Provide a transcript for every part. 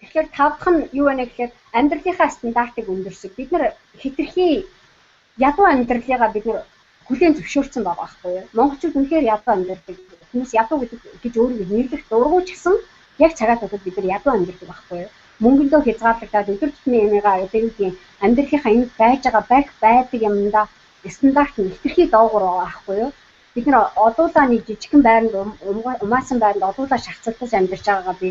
Тэгэхээр тав дахь нь юу вэ гэхээр амьдралынхаа стандартыг өндөрсөг. Бид нар хэтэрхий ядуу амьдралыгаа бид нар хүлээн зөвшөөрсөн байгаа байхгүй юу? Монголчууд үнэхээр ядуу амьдардаг. Хүмүүс ядуу гэдэг гэж өөрийгөө нэрлэх дургүй ч гэсэн яг цагаат бодод бид нар ядуу амьдардаг байхгүй юу? Мөнгөндөө хязгаарлагдаад өдөр тутмын юмгаа одоо юу гэдгийг амьдралынхаа энэ байж байгаа байх байдаг юмдаа стандарт нь хэтэрхий доогуур байгаа байхгүй юу? Бид нар одуулаа нэг жижигхэн байранд умаасан байранд одуулаа шахацлаж амьдарч байгаагаа би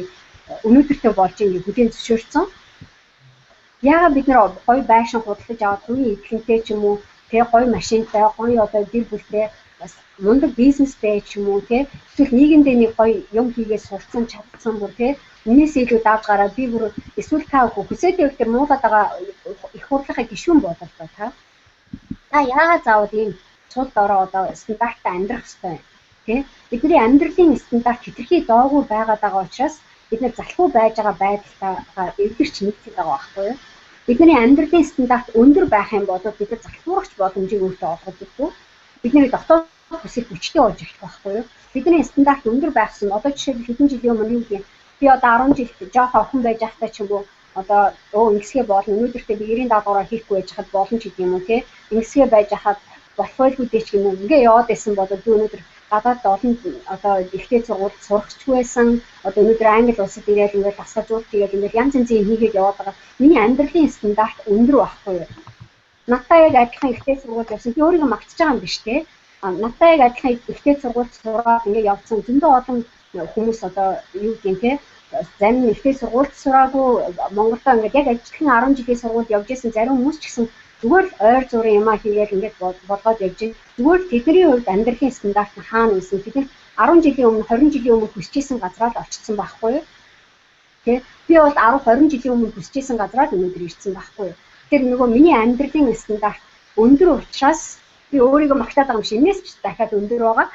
өнөөдөртөө болж ингэ хүлээн зөвшөөрсөн. Яагаад бид нар гоё байшин худалдаж аваад хувийн эдлэнтэй ч юм уу, тэ гоё машинтай, гоё одоо гэр бүлтэй, бас мундаг бизнестэй ч юм уу, тэ эсвэл нийгэмдээ нэг гоё юм хийгээд сурцсан, чадсан бүр тэ энэс илүү давж гараад би бүр эсвэл та хүсээд байвал тэр муулаад байгаа их хурлынхаа гишүүн болол тоо та. Та яагаад заавал ийм цул дорой одоо стандарттай амьдрах ёстой юм? Тэ? Бидний амьдралын стандарт хэтэрхий доогуур байгаад байгаа учраас бид нар залхуу байж байгаа байдалтайгаа эвдэрч нийцээд байгаа байхгүй юу? Бидний амьдралын стандарт өндөр байх юм бол бид нар залхуурах боломжийг өөртөө олгож өгдөг. Бидний дотоод хүсэл хүчтэй болж эхлэх байхгүй юу? Бидний стандарт өндөр байхсан. Одоо жишээлбэл хэдэн жилийн өмнө юу гэдэг би одоо 10 жил жоохон охин байж байхдаа ч юм уу одоо ингэсгээ болно. Өнөөдөртөө би 90 даалгавраа хийхгүй байж хад болно ч гэдэг юм уу те. Ингэсгээ байж хад болох байлгүй дээ ч юм уу. Ингээ яваад байсан бол би өнөөдөр гадаад олон одоо ихтэй сургуульд сурахчгүй байсан. Одоо өнөөдөр Англи улсад ирээд ингээд дасгалжуулт хийгээд ингээд янз янзын хийгээд яваад байгаа. Миний амьдралын стандарт өндөр байхгүй юу? Надтай яг адилхан ихтэй сургуульд явсан. Би өөрийгөө магтаж байгаа юм биш те. Надтай яг адилхан ихтэй сургуульд сураад ингээд явсан. Зөндөө олон хүмүүс одоо юу гэдэг юм те. Зарим нь ихтэй сургуульд сураагүй Монголдо ингээд яг адилхан 10 жилийн сургуульд явж исэн зарим хүмүүс ч гэсэн зүгээр л ойр зурын юмаа хийгээл ингээд болгоод явж байна. Зүгээр л тэдний хувьд амьдралын стандарт нь хаана байсан? Тэд нар 10 жилийн өмнө, 20 жилийн өмнө хүсэж исэн газраа л очсон байхгүй юу? Тэ? Би бол 10, 20 жилийн өмнө хүсэж исэн газраа л өнөөдөр ирсэн байхгүй юу? Тэр нөгөө миний амьдралын стандарт өндөр учраас би өөрийгөө магтаад байгаа юм шиг энэс ч дахиад өндөр байгаа.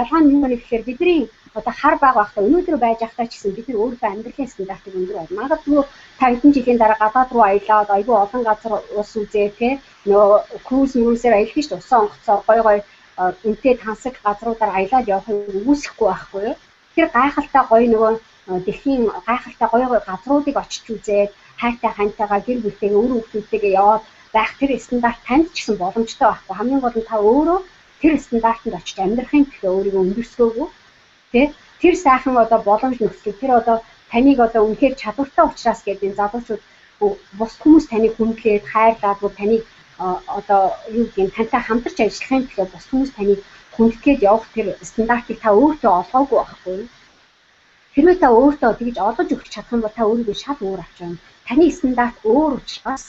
Ялгаа нь юу вэ гэхээр бидний одоо хар баг байхдаа өнөөдөр байж байхдаа ч гэсэн бид нар өөрийнхөө амьдралын стандартыг өндөр байна. Магадгүй та хэдэн жилийн дараа гадаад руу аялаад айгүй олон газар улс үзээ те нөгөө круиз мөрөөсөр аялах шүү дээ. Усан онгоцоор гой гой үнэтэй тансаг газруудаар аялаад явахыг үгүйсэхгүй байхгүй юу? Тэр гайхалтай гой нөгөө дэлхийн гайхалтай гой гой газруудыг очиж үзээд хайртай хантайгаа гэр бүлтэйгээ үр хүүхдүүдтэйгээ яваад байх тэр стандарт танд ч гэсэн боломжтой байхгүй. Хамгийн гол нь та өөрөө тэр стандартанд очиж амьдрахын төлөө өөрийгөө өндөрсгөөгүй. Тэ? Тэр сайхан одоо боломж нөхцөл тэр одоо таныг одоо үнэхээр чадвартай учраас гэдэг энэ залуучууд бус хүмүүс таныг хүндлээд хайрлаад бүр таныг одоо юу гэдэг нь тантай хамтарч ажиллахын төлөө бус хүмүүс таныг хүндгээд явах тэр стандартыг та өөртөө олгоогүй байхгүй юу? Хэрвээ та өөртөө тэгж олгож өгч чадах юм бол та өөрийгөө шал өөр авч явна. Таны стандарт өөр учраас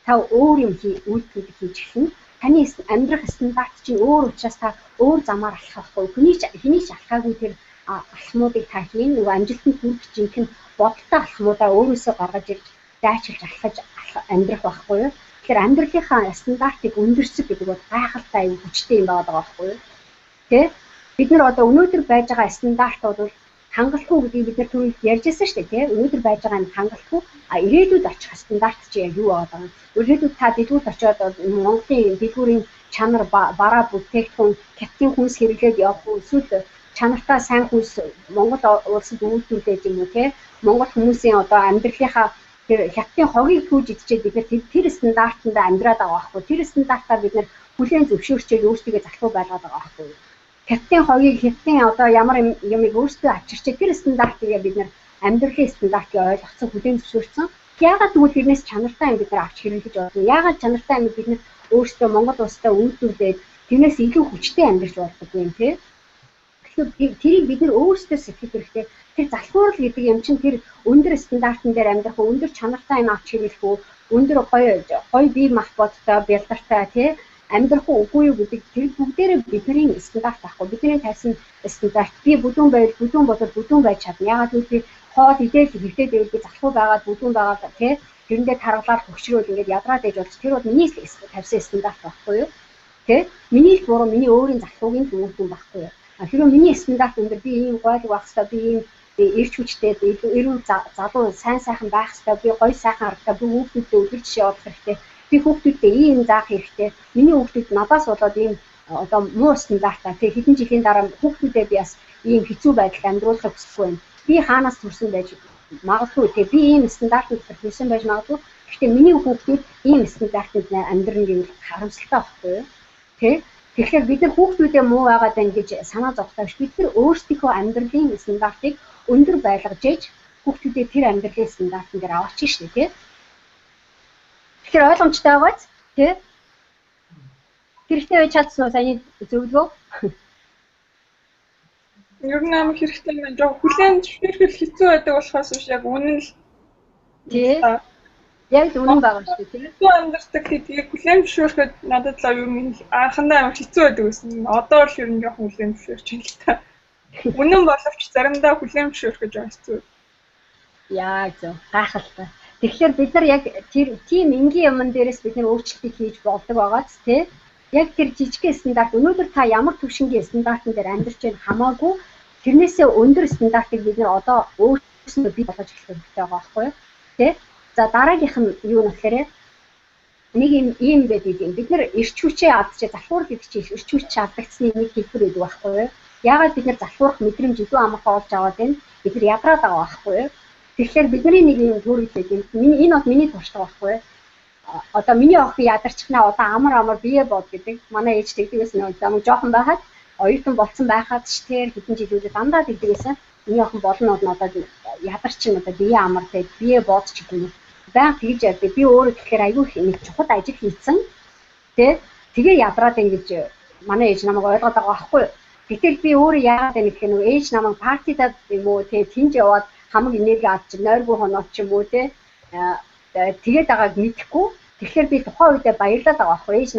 та өөр юм үйлдэлүүд хийж эхэлнэ. Таны амьдрах стандарт чинь өөр учраас та өөр замаар алхах байхгүй. Хэний ч алхаагүй тэр алхмуудыг та хийн. Нөгөө амжилтанд хүрэх жинхэнэ бодолтой алхмуудаа өөрөөсөө гаргаж ирж дайчилж алхаж амьдрах байхгүй юу? Тэгэхээр амьдралынхаа стандартыг өндөрсөг гэдэг бол гайхалтай аюу хүчтэй юм байгаа байхгүй юу? Тэ? Бид нар одоо өнөөдөр байж байгаа стандарт бол хангалтгүй гэдгийг бид нар түрүүнд ярьж байсан шүү дээ, тэ? Өнөөдөр байж байгаа нь хангалтгүй, а ирээдүйд очих стандарт чи яг юу байгаа юм? Ирээдүйд та дэлгүүрт очиод Монголын дэлгүүрийн чанар бараа бүтээгдэхүүн, хятадын хүнс хэрэглээд явах уу? Эсвэл чанартай сайн хүнс Монгол улсад үйлдвэрлээд юм уу, тэ? Монгол хүмүүсийн одоо амьдралынхаа тэр хятадын хогийг түүж идчихэд бид нар тэр стандартанд амьдраад байгаа байхгүй. Тэр стандартаа бид нар хүлээн зөвшөөрчээд өөрсдийгөө залхуу байлгаад байгаа байхгүй. Хятадын хогийг хятадын одоо ямар юмыг өөрсдөө авчирчээ тэр стандартыг бид нар амьдралын стандартыг ойлгоцсон хүлээн зөвшөөрсөн. Яагаад тэгвэл тэрнээс чанартай юм бид нар авч хэрэглэж болно? Яагаад чанартай юм бид нар өөрсдөө Монгол улстай үйлдвэрлээд тэрнээс илүү хүчтэй амьдарч болдоггүй юм те? Тэгэхээр тэрийг бид нар өөрсдөө сэтгэх хэрэгтэй. Тэр залхуурал гэдэг юм чинь тэр өндөр стандартн дээр амьдрах уу, өндөр чанартай юм авч хэрэглэх үү, өндөр гоё гоё бие махбодтой, бялдартай тий амьдрах уу үгүй юу гэдэг тэр бүгдээрээ бидний стандарт байхгүй. Бидний тавьсан стандарт би бүдүүн байвал бүдүүн болол бүдүүн байж чадна. Яагаад гэвэл би хоол идэл хэрэгтэй байвал би залхуу байгаад бүдүүн байгаад тий тэрэндээ таргалаад хөгшрөөл ингээд ядраад ээж болж тэр бол миний тавьсан стандарт байхгүй юу? Тэ? Миний л буруу, миний өөрийн залхуугийн л үр дүн байхгүй юу? Хэрвээ миний стандарт өндөр би ийм гойлог байх хэвээр, би ийм эрч хүчтэй, эрүүл залуу сайн сайхан байх хэвээр, би гоё сайхан харагдаа, би хүүхдүүдэд өдөр жишээ олох хэрэгтэй, би хүүхдүүдэд ийм заах хэрэгтэй, миний хүүхдүүд надаас болоод ийм одоо муу стандартаа тэг хэдэн жилийн дараа хүүхдүүдэд би бас ийм хэцүү байдалд амьдруулахыг хүсэхгүй байна. Би хаанаас төрсэн байж Магадгүй тэгээ би ийм стандартын дотор хийсэн байж магадгүй. Гэхдээ миний хүүхдүүд ийм стандартанд амьдрна гэвэл харамсалтай байхгүй юу? Тэ? Тэгэхээр бид нар хүүхдүүдээ муу байгаад байна гэж санаа зовхтой биш. Бид нар өөрсдийнхөө амьдралын стандартыг өндөр байлгаж ээж хүүхдүүдээ тэр амьдралын стандартын дээр аваачих шнэ, тэ? Тэгэхээр ойлгомжтой байгааз, тэ? Хэрэгтэй байж чадсан уу саяны зөвлөгөө? Ер нь амар хэрэгтэй юм байна. Жог хүлээн зөвшөөрөх хэцүү байдаг болохоос биш яг үнэн л. Тий. Яг л үнэн байгаа шүү дээ, тий. Хэцүү амьдардаг гэдгийг хүлээн зөвшөөрөхөд надад л ер нь анхандаа амар хэцүү байдаг гэсэн. Одоо л ер нь жоохон хүлээн зөвшөөрч байна л та. Үнэн боловч заримдаа хүлээн зөвшөөрөх гэж хэцүү. Яг зөв. Гайхалтай. Тэгэхээр бид нар яг тэр тийм энгийн юмн дээрээс бид нар өөрчлөлтийг хийж болдог байгааз, тий. Яг тэр жижигхэн стандарт өнөөдөр та ямар түвшингийн стандартн дээр амьдарч байх хамаагүй тэрнээсээ өндөр стандартыг бид нар одоо өөрсдөө бий болгож эхлэх хэрэгтэй байгаа байхгүй юу? Тэ? За дараагийнх нь юу нь гэхээр нэг юм ийм байдаг юм. Бид нар эрч хүчээ алдчихээ залхуур гэдэг чинь эрч хүч алдагдсаны нэг хэлбэр байдаг байхгүй юу? Яагаад бид нар залхуурах мэдрэмж илүү амархан олж аваад байна? Бид нар ядраад байгаа байхгүй юу? Тэгэхээр бидний нэг юм төрөлтэй юм. Миний энэ бол миний туршлага байхгүй юу? Одоо миний охин ядарчихнаа одоо амар амар бие бод гэдэг. Манай ээж тэгдэг байсан нэг зам жоохон байхад оюутан болцсон байхад ч тэр хэдэн жилүүдээ дандаа тэгдэг байсан. Миний охин болно одоо ядарчин одоо бие амар тэ бие бод ч гэдэг юм. Баян тэгж ярьдаг. Би өөрөө тэгэхээр айгүй нэг чухал ажил хийцэн. Тэ тэгээ ядраад ингэж манай ээж намайг ойлгоод байгаа байхгүй юу? Гэтэл би өөрөө яагаад вэ гэхээр нөгөө ээж намайг партидад юм уу тэ тэнж яваад хамаг энерги авч нойргүй хоноод ч юм уу тэ тэгээд байгааг мэдэхгүй. Тэгэхээр би тухайн үедээ баярлаад байгаа байхгүй ээж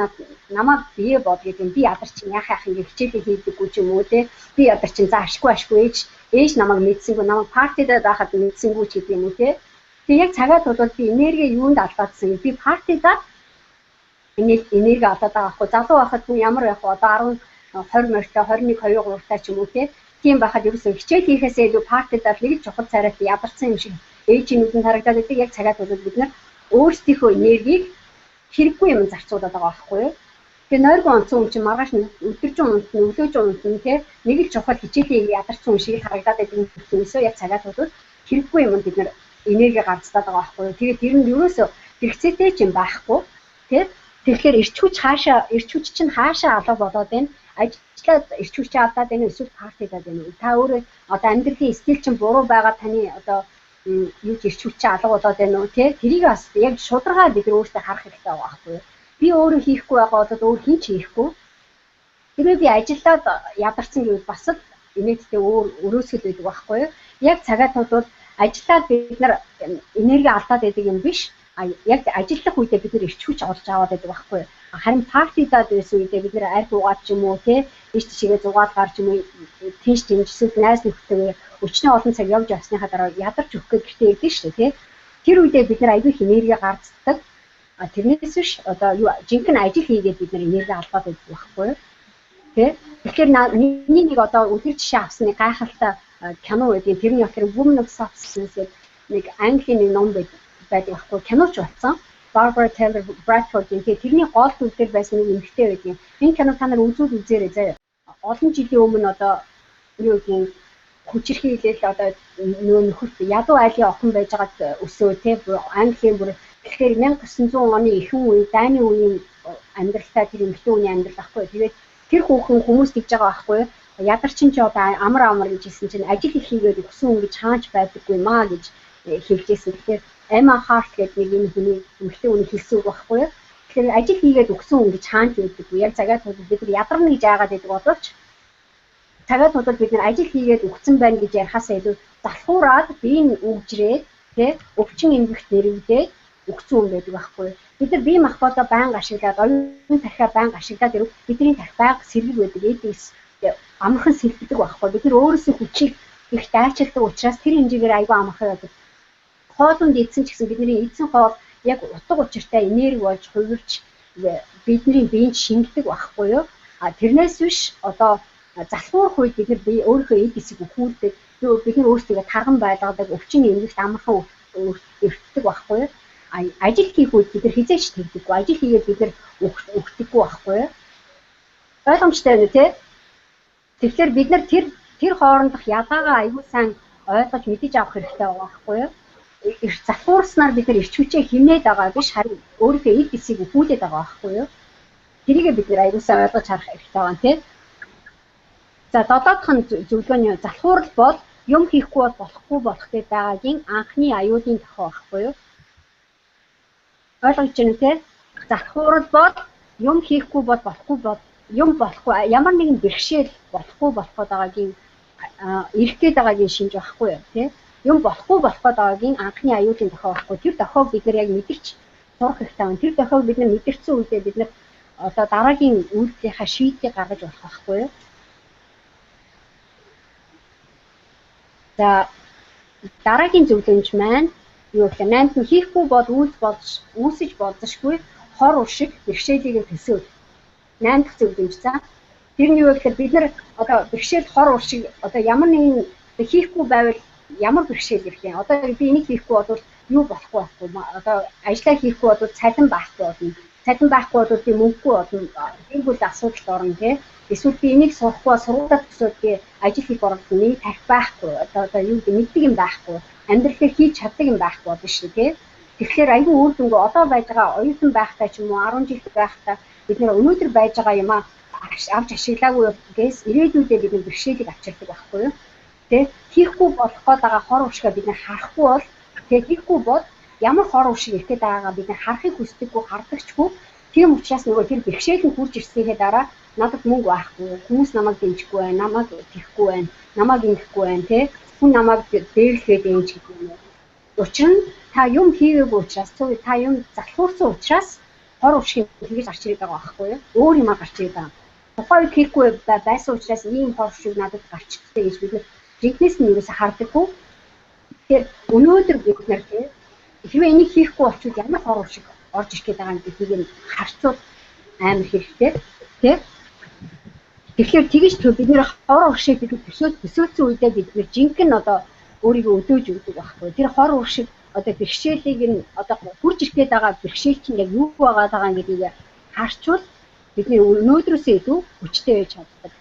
намайг бие бод гэдэг юм. Би ядар чинь яах яах ингэ хичээлээ хийдэггүй ч юм уу те. Би ядар чинь за ашгүй ашгүй ээж намайг мэдсэнгүй, намайг партидад байхад мэдсэнгүй ч гэдэг юм уу те. Тэгээ яг цагаад бол би энерги юунд алдаадсан юм. Би партидад энерги алдаад байгаа байхгүй. Залуу байхад хүн ямар байх вэ? Одоо 10 20 морьтой 21 2 3 таа ч юм уу те. Тийм байхад ерөөсөө хичээл хийхээсээ илүү партидад нэг л чухал царайт ядарсан юм шиг ээжийн нүдэнд харагдаад байдаг. Яг цагаад бол бид нар өөрсдийнхөө энергийг хэрэггүй юм зарцуулаад байгаа байхгүй юу? Тэгээ нойргүй онцон хүн чинь маргааш өдөржин унтна, өглөөжин унтна те нэг л чухал хичээлийг ядарсан хүн шиг харагдаад байдаг юмсөө яг цагаад бол хэрэггүй юм бид нар энерги гарцдаад байгаа байхгүй юу? Тэгээд тэр нь ерөөсөө хэрэгцээтэй ч юм байхгүй те. Тэгэхээр эрч хүч хаашаа эрч хүч чинь хаашаа алга болоод байна? Ажиллаад эрч хүчээ алдаад байна эсвэл партидаад байна уу? Та өөрөө одоо амьдралын стил чинь буруу байгаа таны одоо юу ч эрч хүчээ алга болоод байна уу те? Тэрийг бас яг шударгаар бид нар өөрсдөө харах хэрэгтэй байгаа байхгүй юу? Би өөрөө хийхгүй байгаа бол өөр хэн ч хийхгүй. Тэрээ би ажиллаад ядарсан гэвэл бас л инээдтэй өөр өрөөсгөл байдаг байхгүй юу? Яг цагаад бол ажиллаад бид нар энерги алдаад байдаг юм биш. Яг ажиллах үедээ бид нар эрч хүч олж аваад байдаг байхгүй юу? Харин партидад байсан үедээ бид нар арх угаад ч юм уу те ийш тийшээ зугаал гарч юм уу тийш тэмжсэл найз нөхдөйгээ өчнөө олон цаг явж явсныхаа дараа ядарч өгөх гээд гэртээ ирдэ шүү дээ те. Тэр үедээ бид нар айгүй их энерги гарцдаг. А тэрнээс биш одоо юу жинхэнэ ажил хийгээд бид нар энерги алдаад байдаг байхгүй юу? Тэ? Тэгэхээр миний нэг одоо үлгэр жишээ авсан нэг гайхалтай кино байдаг. Тэрний болохоор Woman of Substance гэдэг нэг Английн нэг ном байдаг байхгүй киноч болсон. Barbara Taylor Bradford-ийн тэрний гол дүр дээр байсан нэг эмэгтэй байдаг. Энэ кино та нар үзвэл үзээрэй заяа. Олон жилийн өмнө одоо юу гэдэг хүчирхийлэл одоо нөө нөхөрт ядуу айлын охин байжгаад өсөө те Английн бүр тэгэхээр 1900 оны ихэнх үе дайны үеийн амьдралтай тэр эмэгтэй хүний амьдрал байхгүй. Тэгээд тэр хүүхэн хүмүүс тэгж байгаа байхгүй. Ядарчин ч одоо амар амар гэж хэлсэн чинь ажил их хийгээд өгсөн хүн гэж хаач байдаггүй маа гэж хэлжсэн. Тэгэхээр Emma Hart гэдэг нэг энэ хүний эмэгтэй хүний хэлсэн үг байхгүй юу? Тэгэхээр ажил хийгээд өгсөн хүн гэж хаач байдаггүй. Яг цагаад бол бид нар ядарна гэж яагаад байдаг боловч цагаад бол бид нар ажил хийгээд өгсөн байна гэж ярихаасаа илүү залхуураад бие нь үгжрээд тэ өвчин эмгэгт нэрвдээд өгсөн хүн байдаг байхгүй юу? Бид нар бие махбодоо байнга ашиглаад оюун тархиа байнга ашиглаад ирв бидний тархи байнга сэргэг байдаг. Эдээс амархан сэргэдэг байхгүй. Бид нар өөрөөсөө хүчийг их дайчилдаг учраас тэр хэмжээгээр айгүй амархан байдаг. Хоолунд идсэн ч гэсэн бидний идсэн хоол яг утга учиртай энерги болж хувирч бидний биеинд шингэдэг байхгүй юу? А тэрнээс биш одоо залхуурах үед бид нар бие өөрийнхөө эд эсийг өхүүлдэг. Бид нар өөрсдөө тарган байлгадаг, өвчин эмгэгт амархан өртдөг байхгүй юу? Ажил хийх үед бид нар хизээч тэгдэггүй. Ажил хийгээд бид нар өгдөггүй байхгүй юу? Ойлгомжтой байна уу те? Тэгэхээр бид нар тэр хоорондох ялгаагаа аягүй сайн ойлгож мэдэж авах хэрэгтэй байгаа байхгүй юу? Залхуурснаар бид нар эрч хүчээ хэмнээд байгаа биш, харин өөрийнхөө эд эсийг өхүүлээд байгаа байхгүй юу? Тэрийг бид нар аягүй сайн ойлгож харах хэрэгтэй байгаа тийм. За долоодох нь зөвлөгөөний залхуурал бол юм хийхгүй бол болохгүй болох гэдэг байгаагийн анхны аюулын тохио байхгүй юу? Ойлгож байна те? Залхуурал бол юм хийхгүй бол болохгүй бол юм болохгүй ямар нэгэн бэрхшээл болохгүй болох байгаагийн ирэх гээд байгаагийн шинж байхгүй юу те? Юм болохгүй болох байгаагийн анхны аюулын тохио байхгүй. Тэр тохиог бид нар яг мэдэрч сурах хэрэгтэй байна. Тэр тохиог бид нар мэдэрсэн үедээ бид нар одоо дараагийн үйлдэлийнхаа шийдлийг гаргаж болох байхгүй юу? За дараагийн зөвлөмж маань юу гэхээр 8-нд нь хийхгүй бол үйлс болж үүсэж болзошгүй хор уршиг бэрхшээлийг нь төсөөл. 8 дахь зөвлөмж за. Тэр нь юу гэхээр бид нар одоо бэрхшээл хор уршиг одоо ямар нэгэн хийхгүй байвал ямар бэрхшээл ирэх юм? Одоо би энийг хийхгүй бол юу болохгүй байхгүй. Одоо ажлаа хийхгүй бол цалин байхгүй болно. Цалин байхгүй бол би мөнгөгүй болно. Гэр бүл асуудалд орно тий. Эсвэл би энийг сурахгүй сургуулиуд төсөөд би ажил хийх оролдоно. Миний тарих байхгүй. Одоо юу гэдэг мэддэг юм байхгүй. Амьдралыг хийж чаддаг юм байхгүй болно шүү тий. Тэгэхээр айгүй үр дүнгүй одоо байж байгаа оюутан байхдаа ч юм уу 10 жил байхдаа бид нэр өнөөдөр байж байгаа юмаа авч ашиглаагүй гэс ирээдүйдээ бид нар бэрхшээлийг авчирдаг байхгүй юу? Тэ хийхгүй болох гээд байгаа хор уршигаа бид нар харахгүй бол тэ хийхгүй бол ямар хор уршиг ирэх гээд байгаагаа бид нар харахыг хүсдэггүй хардагчгүй. Тийм учраас нөгөө тэр бэрхшээл нь хурж ирснийхээ дараа надад мөнгө байхгүй, хүмүүс намайг дэмжихгүй байна, намайг тэхгүй байна, намайг ингэхгүй байна, тэ хүн намайг дээрлэхэд юм ч гэдэг юм. Учир нь та юм хийгээгүй учраас, та юм залхуурсан учраас хор уршиг тэгж гарч ирээд байгаа байхгүй юу? Өөр юм гарч ирээд байгаа. Тухайн үед хийхгүй байсан учраас ийм хор уршиг надад гарч ирсэн гэж бид нар жинхнээс нь юусаа хардаггүй. Тэгэхээр өнөөдөр бид нар хэрвээ энийг хийхгүй болчихвол ямар хор уршиг орж ирэх гээд байгаа юм гэдгийг нь харчвал амар хэрэгтэй тий. Тэгэхээр тэгж бид нэр хор уршиг гэдэг төсөөцсөн үедээ бид нэр жинхэнэ одоо өөрийгөө өдөөж өгдөг байхгүй. Тэр хор уршиг одоо бэрхшээлийг нь одоо хурж ирэх гээд байгаа бэрхшээл чинь яг юу байгаа даа гэдгийг харчвал бидний өнөөдрөөсөө илүү хүчтэй байж чаддаг.